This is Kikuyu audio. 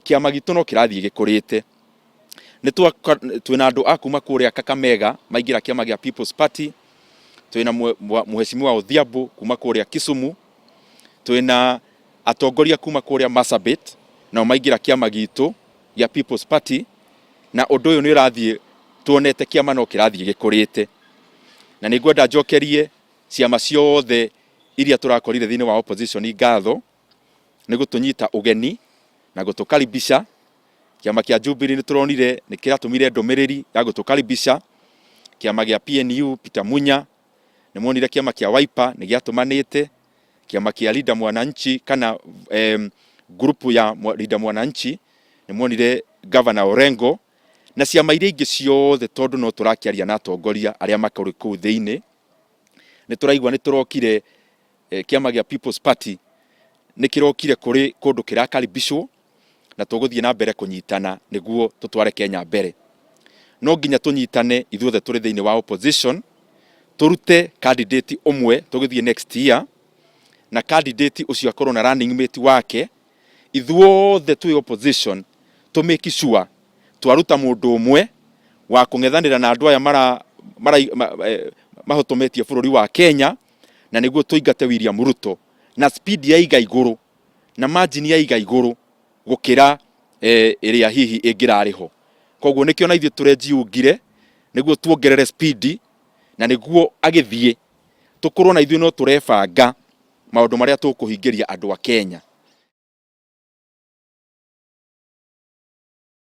Kĩama gitũ no kĩrathiĩ gĩkũrĩte. Nĩ twĩna andũ a kuma kũrĩa Kakamega maingĩra kĩama gĩa People's Party, twĩna Mheshimiwa Odhiambo kuma kũrĩa Kisumu, twĩna atongoria kuma kũrĩa Marsabit nao maingĩra kĩama gitũ gĩa People's Party, na ũndũ ũyũ nĩ ũrathiĩ tuonete kĩama no kĩrathiĩ gĩkũrĩte. Na nĩ ngwenda njokerie ciama ciothe iria tũrakorire thĩinĩ wa opposition ngatho nĩ gũtũnyita ũgeni na gũtũkaribisha. Kĩama kĩa Jubilee nĩ tũronire nĩ kĩratũmire ndũmĩrĩri ya gũtũkaribisha. Kĩama gĩa PNU Peter Munya, nĩ muonire kĩama kĩa Wiper nĩ gĩatũmanĩte, kĩama kĩa Linda Mwananchi kana ngurubu ya Linda Mwananchi nĩ muonire Governor Orengo na ciama iria ingĩ ciothe, tondũ no tũrakĩaria na atongoria arĩa makĩrĩ kũu thĩinĩ. Nĩ tũraigua nĩ tũrokire kĩama gĩa People's Party nĩ kĩrokire kũrĩ kũndũ kĩrakaribishwo, na tũgũthiĩ na mbere kũnyitana nĩguo tũtware Kenya mbere. No nginya tũnyitane ithuothe tũrĩ thĩinĩ wa opposition, tũrute candidate ũmwe tũgĩthiĩ next year, na candidate ũcio akorwo na running mate wake. Ithuothe twĩ opposition tũ make sure twaruta mũndũ ũmwe wa kũng'ethanĩra na andũ aya mara, mara, ma, mahotometie bũrũri wa Kenya, na nĩguo tũingate William Ruto na speed ya iga igũrũ na margin ya iga igũrũ gũkĩra ĩrĩa hihi ĩngĩrarĩ ho. Koguo nĩkĩo na ithuĩ tũrejiungire nĩguo tuongerere speed, na nĩguo agĩthiĩ tũkorwo na ithuĩ no tũrebanga maũndũ marĩa tũkũhingĩria andũ a Kenya.